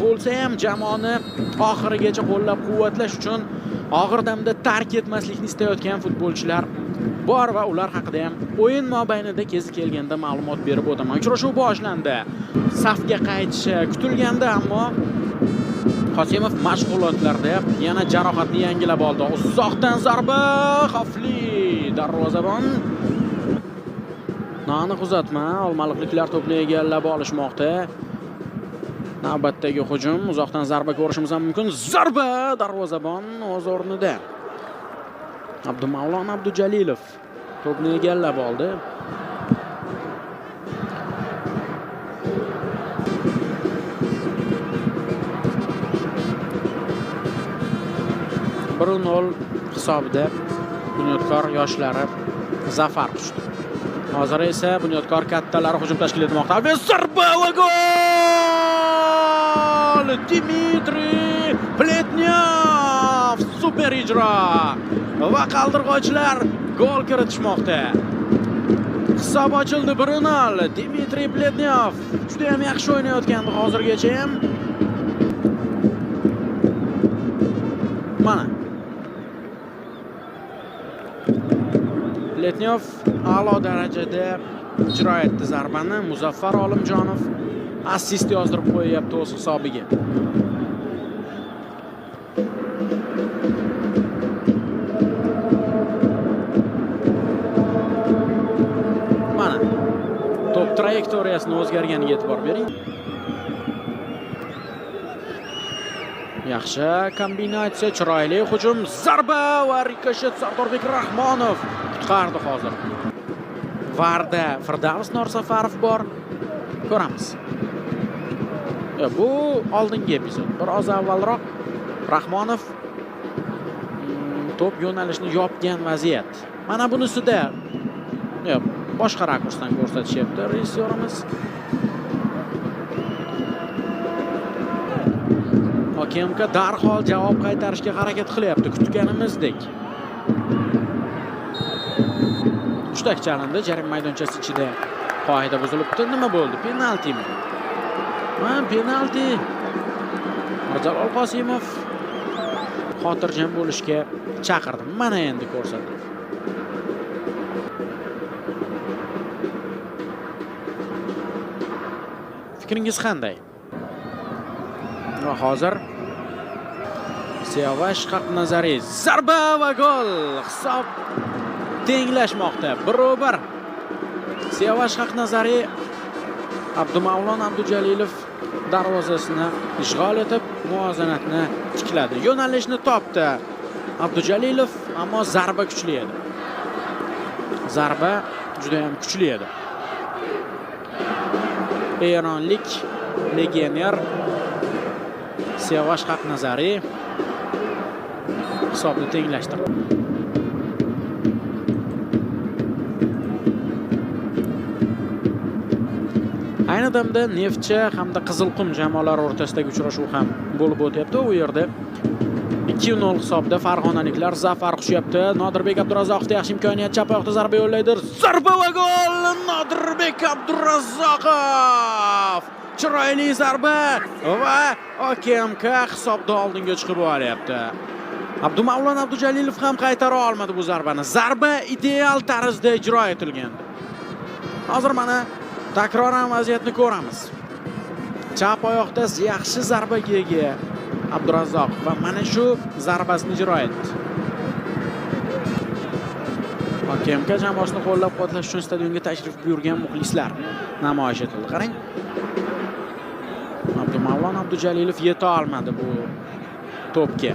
Bo'lsa ham jamoani oxirigacha qo'llab-quvvatlash uchun og'ir damda tark etmaslikni istayotgan futbolchilar bor va ular haqida ham o'yin mobaynida kezi kelganda ma'lumot berib o'taman. Uchrashuv boshlandi. Safga qaytishi kutilganda, ammo Qosimov mashg'ulotlarda yana jarohatni yangilab oldi. Uzoqdan zarba, xavfli, darvozabon noaniq uzatma. Olmaliqliklar to'pni egallab olishmoqda. Navbatdagi hujum, uzoqdan zarba ko'rishimiz ham mumkin. Zarba, darvozabon o'z o'rnida. Abdumavlon Abdujalilov to'pni egallab oldi. Bir nol hisobida Bunyodkor yoshlari zafar quchdi. Hozir esa Bunyodkor kattalari hujum tashkil etmoqda. Va zarba va gol! Dmitriy Pletnyov super ijro va qaldirg'ochlar gol kiritishmoqda. Hisob ochildi 1-0. Dmitriy Pletnyov juda ham yaxshi o'ynayotgandi hozirgacha ham. Mana Pletnyov a'lo darajada ijro etdi zarbani. Muzaffar Olimjonov assist yozdirib qo'yyapti o'z hisobiga. Mana to'p trayektoriyasini o'zgarganiga e'tibor bering. Yaxshi kombinatsiya, chiroyli hujum, zarba va rikoshet. Sardorbek Rahmonov qutqardi hozir. Varda Firdavs Norsafarov bor. Ko'ramiz. Bu oldingi epizod. Biroz avvalroq Rahmonov to'p yo'nalishini yopgan vaziyat. Mana bunisida yo'q, boshqa rakursdan ko'rsatishyapti rejissyorimiz. OKMK darhol javob qaytarishga harakat qilyapti, kutganimizdek. Hushtak chalindi, jarima maydonchasi ichida qoida buzilibdi. Nima bo'ldi? Penaltimi? Ha, penalti. Mirjalol Qosimov xotirjam bo'lishga chaqirdi. Mana endi ko'rsatdi. Fikringiz qanday? Va hozir Siyavash Haqnazariy zarba va gol. Hisob tenglashmoqda. 1-1. Siyavash Haqnazariy Abdumavlon Abdujalilov darvozasini ishg'ol etib, muvozanatni tikladi. Yo'nalishni topdi Abdujalilov, ammo zarba kuchli edi. Zarba juda ham kuchli edi. Eronlik legioner Siyavash Haqnazariy hisobni tenglashtirdi. Ayni damda Neftchi hamda Qizilqum jamoalari o'rtasidagi uchrashuv ham bo'lib o'tyapti. U yerda 2-0 hisobida farg'onaliklar zafar quchyapti. Nodirbek Abdurazzoqovda yaxshi imkoniyat, chap oyoqda zarba yo'llaydi. Zarba va gol! Nodirbek Abdurazzoqov! Chiroyli zarba va OKMK hisobda oldinga chiqib olyapti. Abdumavlon Abdujalilov ham qaytara olmadi bu zarbani. Zarba ideal tarzda ijro etilgandi. Hozir mana takroran vaziyatni ko'ramiz. Chap oyoqda yaxshi zarbaga ega Abdurazzoqov va mana shu zarbasini ijro etdi. OKMK jamoasini qo'llab-quvvatlash uchun stadionga tashrif buyurgan muxlislar namoyish etildi. Qarang. Abdumavlon Abdujalilov yeta olmadi bu to'pga.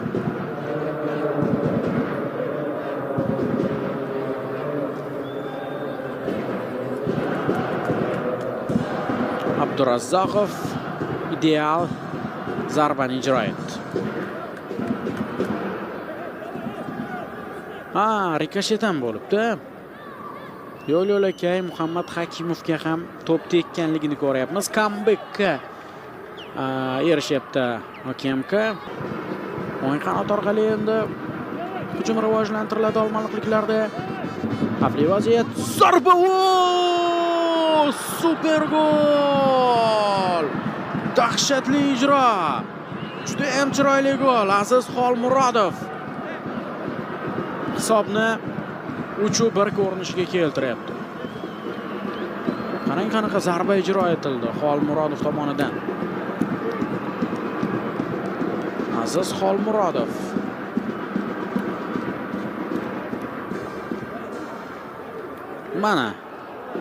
Abdurazzoqov ideal zarbani ijro etdi. Ha, rikoshet ham bo'libdi. Yo'l yo'lakay Muhammad Hakimovga ham to'p tekkanligini ko'ryapmiz. Comebackka erishyapti OKMK. O'ng qanot orqali endi hujum rivojlantiriladi olmaliqliklarda. Xavfli vaziyat. Zarba! Super gol! Dahshatli ijro. Juda ham chiroyli gol. Aziz Xolmurodov hisobni 3-1 ko'rinishiga keltiryapti. Qarang, qanaqa zarba ijro etildi Xolmurodov tomonidan. Aziz Xolmurodov. Mana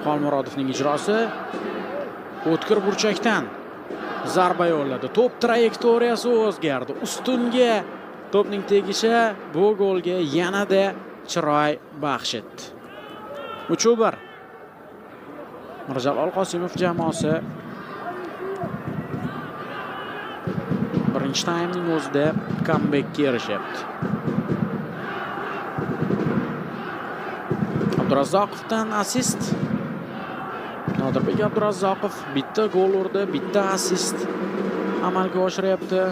Xolmurodovning ijrosi. O'tkir burchakdan zarba yo'lladi. To'p trayektoriyasi o'zgardi. Ustunga to'pning tegishi bu golga yanada chiroy baxsh etdi. 3-1. Mirjalol Qosimov jamoasi birinchi taymning o'zida comebackka erishyapti. Abdurazzoqovdan assist. Nodirbek Abdurazzoqov bitta gol urdi, bitta assist amalga oshiryapti.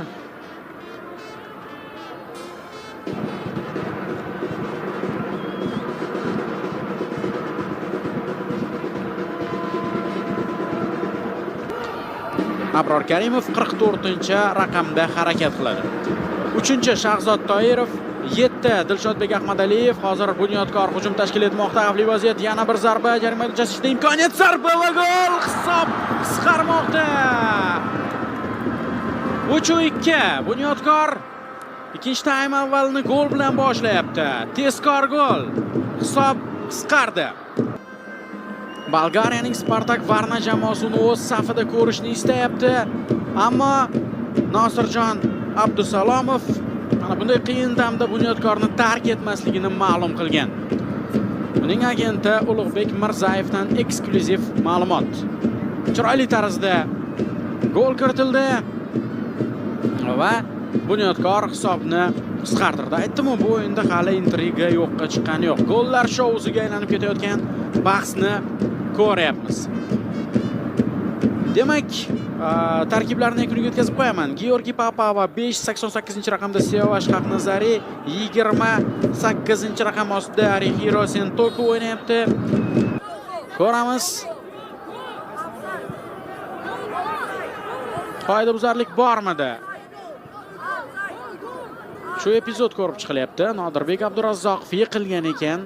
Abror Karimov 44-raqamda harakat qiladi. 3-chi Shahzod Toirov, 7 Dilshodbek Ahmadaliyev. Hozir Bunyodkor hujum tashkil etmoqda. Xavfli vaziyat, yana bir zarba, jarima maydonchasida imkoniyat, zarba va gol! Hisob qisqarmoqda. 3-2. Bunyodkor ikkinchi taym avvalini gol bilan boshlayapti. Tezkor gol. Hisob qisqardi. Bolgariyaning Spartak Varna jamoasini o'z safida ko'rishni istayapti. Ammo Nosirjon Abdusalomov mana bunday qiyin damda Bunyodkorni tark etmasligini ma'lum qilgan. Uning agenti Ulug'bek Mirzayevdan eksklyuziv ma'lumot. Chiroyli tarzda gol kiritildi va Bunyodkor hisobni qisqartirdi. Aytdim-ku, bu o'yinda hali intriga yo'qqa chiqqani yo'q. Gollar shousiga aylanib ketayotgan bahsni ko'ryapmiz. Demak, tarkiblarni yakuniga yetkazib qo'yaman. Georgiy Papava 5.88-raqamda, Siyovash Haqnazari 28-raqam ostida Arihiro Sentoku o'ynayapti. Ko'ramiz. Qoidabuzarlik bormidi? Shu epizod ko'rib chiqilyapti. Nodirbek Abdurazzoqov yiqilgan ekan.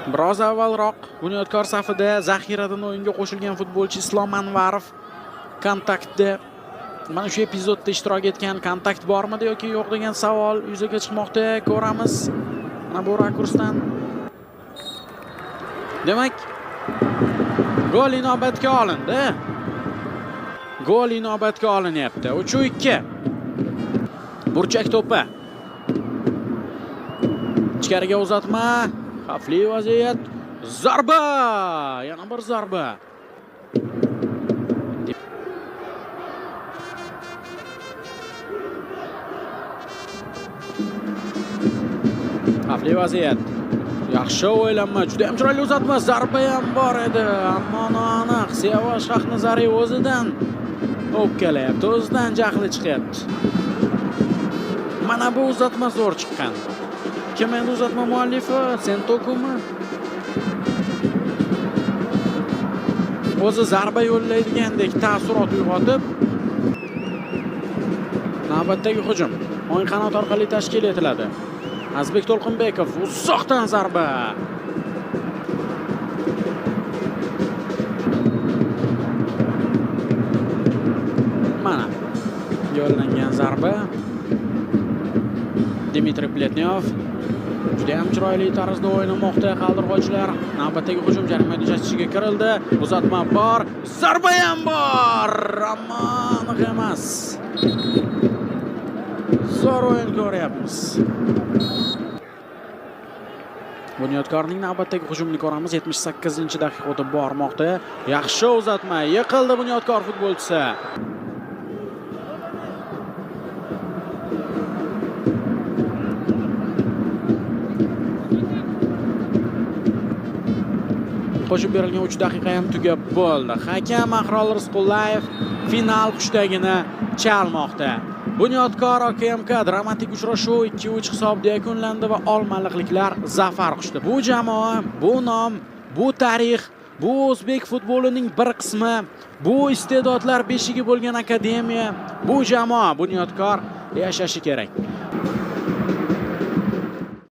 Biroz avvalroq Bunyodkor safida zaxiradan o'yinga qo'shilgan futbolchi Islom Anvarov kontaktda mana shu epizodda ishtirok etgan. Kontakt bormidi yoki yo'q degan savol yuzaga chiqmoqda. Ko'ramiz mana bu rakursdan. Demak, gol inobatga olindi. Gol inobatga olinyapti. 3-2. Burchak to'pi. Ichkariga uzatma. Xavfli vaziyat. Zarba! Yana bir zarba. Xavfli vaziyat. Yaxshi o'ylanma, juda ham chiroyli uzatma, zarba ham bor edi, ammo noaniq. Siyovash Haqnazari o'zidan o'pkalayapti, o'zidan jahli chiqyapti. Mana bu uzatma zo'r chiqqan. Kim endi uzatma muallifi? Sentokumi? O'zi zarba yo'llaydigandek taassurot uyg'otib, navbatdagi hujum o'ng qanot orqali tashkil etiladi. Azizbek To'lqinbekov uzoqdan zarba. Mana yo'llangan zarba. Dmitriy Pletnyov juda ham chiroyli tarzda o'ynamoqda qaldirg'ochlar. Navbatdagi hujum jarima maydonchasi ichiga kirildi. Uzatma bor, zarba ham bor, ammo aniq emas. Zo'r o'yin ko'ryapmiz. Bunyodkorning navbatdagi hujumini ko'ramiz. 78-daqiqa o'tib bormoqda. Yaxshi uzatma, yiqildi Bunyodkor futbolchisi. Qo'shib berilgan 3 daqiqa ham tugab bo'ldi. Hakam Ahrol Rizqullayev final hushtagini chalmoqda. Bunyodkor OKMK dramatik uchrashuv 2-3 hisobida yakunlandi va olmaliqliklar zafar quchdi. Bu jamoa, bu nom, Bu tarix, bu o'zbek futbolining bir qismi, bu iste'dodlar beshigi bo'lgan akademiya, bu jamoa, Bunyodkor yashashi kerak.